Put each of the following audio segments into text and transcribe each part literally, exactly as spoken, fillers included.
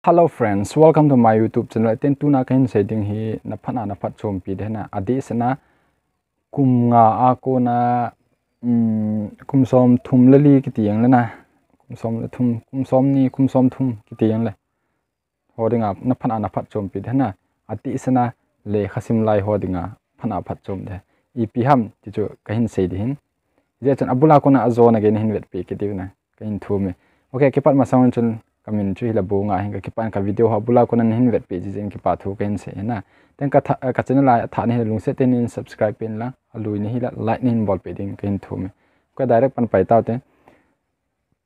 Hello friends, welcome to my YouTube channel. Ten tuna kahin sei ding hi naphat a naphat chompi ding ahi. Adeh sena kum nga a kona, um, kum som thum le li kiti jongle na. Kum som le thum, kum som ni, kum som thum kiti jongle. Ho dinga naphat a naphat chompi ding ahi. Adeh sena lekha sim lai ho dinga phat a phat chom ding ahi. Ipi ham ti chu kahin sei ding ahi. Hijeh chun abul a kona ajona gei nahin vetpi kit diu na. Kahin thum e. Ok, kipat masang chun kamin chu hila Bunga ahin, kakipan ka video ho abul a kona nahin vetpi jeh in kipa thu kahin sei ahi. Ten ka, ka channel a athah nahi le lungset tah in subscribe peh in lang, alui nahi le like nahin bolpi ding kahin thum e. Ok, direct pan pai taute.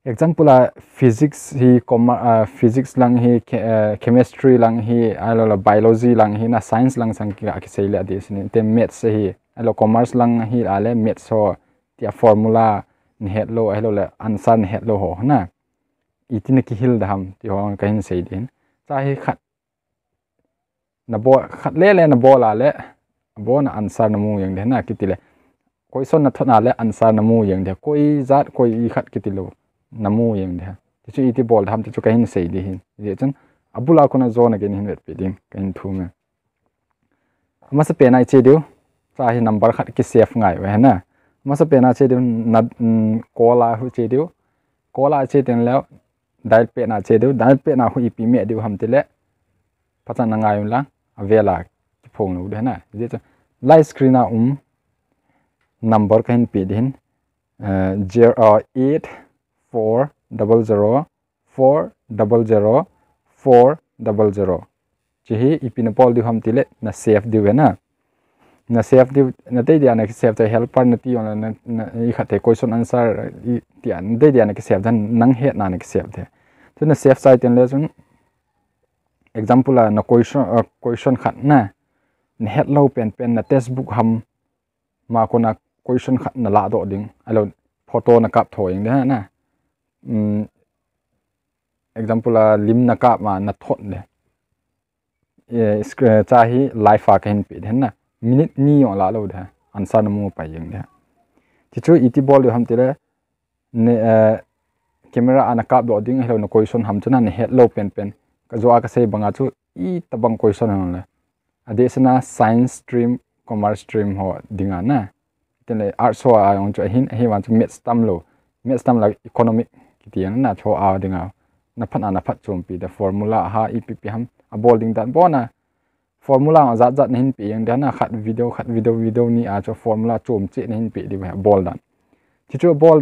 Example a physics hi, comma, uh, physics lang hi, ke, uh, chemistry lang hi, ahilou le biology lang hi, na science lang sang ki, kisei le adeh sena. Te maths hi, ahilou commerce lang hi, ahile maths ho, tia formula nahet lou, ahilou le answer nahet lou ho, na. Iti na kihil ding ham, ti ho kahin sei ding ahi. Cha hi khat nabol, khat le le nabol a le, abona answer namu jeng ding ahi na kiti le. Question nathot a le answer namu jeng ding ahi. Koi jat, koi i khat kiti lou, namu jeng ding ahi. Ti chu iti bol ding ham, ti chu kahin sei ding ahi. Hijeh chun abul a kona ajona gei nahin vetpi ding kahin thum e. Amasapen a iche diu, cha hi number khat kisave ngai u ahi na. Amasapen a iche diu, na, um, call a hu iche diu. Call a iche teng le, dial pad na iche diu, dial pad na hu ipi meh diu ham ti le, phat a na ngai un lang, avel a kiphong lou ding ahi na. Hijeh chun live screen a um number kahin pe ding ahi, uh, zero, uh, eight four double zero four double zero four double zero. Chi hi ipi na bol diu ham ti le, na save diu ahi na. Na save diu, na dei dia na kisave te, helper nati jongle na, na, i khat te question answer, i, tia, na dei dia na kisave te, nang hetna na kisave te. Chu na save chai teng le chun, example a na question, uh, question khat na, nahet lou penpen na textbook ham, ama kona question khat na ladoh ding, ahilou photo na kap tho jeng ding ahi na. Um, example a lim na kap ma na thot le. Eh, screen, cha hi live a kahin pe ding ahi na. Minute ni jong la lou ding ahi. Answer namu pai jeng ding ahi. Ti chu iti bol diu ham ti le, ne, eh, camera a na kap doh ding, ahilou na question ham chu na, nahet lou penpen. Ka jo a kasei banga chu, itobang question ham le. Adeh sena science stream, commerce stream ho dinga na. Tin le arts ho a jong chu ahin, ahivang chu maths tam lou. Maths tam la economic kiti jeng na, chu a dinga. Naphat a naphat chompi ding formula ha ipi ipi ham. Abol ding dan bona. Formula jat jat nahin pe jeng ding ahi na, khat video, khat video, video ni a chu formula chom cheh nahin pe diu ahi, bol dan. Ti chu bol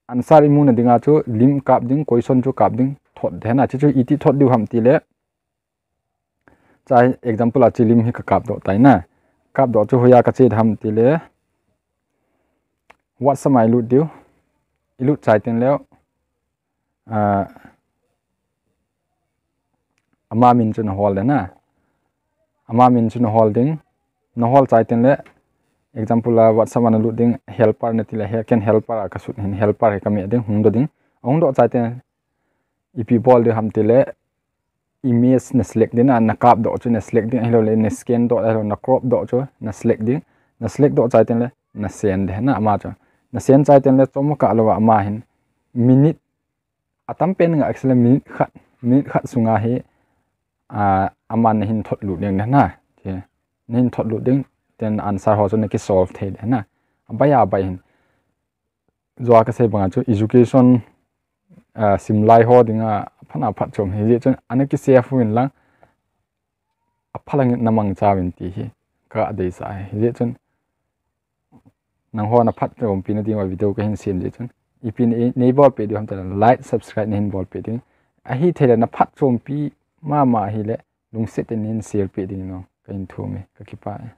answer imu na dinga chu lim kap ding, question chu kap ding, thot ding ahi na. Ti chu iti thot diu ham ti le. Cha hi example a chi lim hi ka kap doh tai na. Kap doh chu hoiya ka che ding ham ti le. WhatsApp a i lut diu. I lut chai teng le. Ah, ama min chu na hol ding ahi na. Ama min chu na hol ding. Na hol chai teng le, example a WhatsApp a na lut ding, helper nati le, he, ken helper a ka sut hin, helper hi ka meh ding, hung doh ding. Ahung doh chai teng le, ipi bol diu ham ti le, image na select ding ahi na, na kap doh chu na select ding, ahilou le na scan doh, ahilou na crop doh chu na select ding. Na select doh chai teng le, na send ding ahi na ama chu. Na send chai teng le, chomkhat lou a ama hin minute, atam pen nga actually minute khat, minute khat sunga hi, ah, aman nahin thot lut ding ahi na. Ti, nahin thot lut ding, then answer ho chu na ki solve thei ding ahi na. Abai abai hin. Jo a kasei banga chu education, ah, sim lai ho dinga phat a phat chom ahi jeh chun ana kisave uvin lang, aphalang na mangcha uvin ti hi ka deisah ahi. Hijeh chun nangho na phatchompi na dinga video kahin sem jeh chun, ipi nei, nei bolpeh diu ham tile like, subscribe nahin bolpeh ding. Ahithei le na phatchompi mama ahile lungset in nahin share peh ding nong kahin thum e, ka kipah e.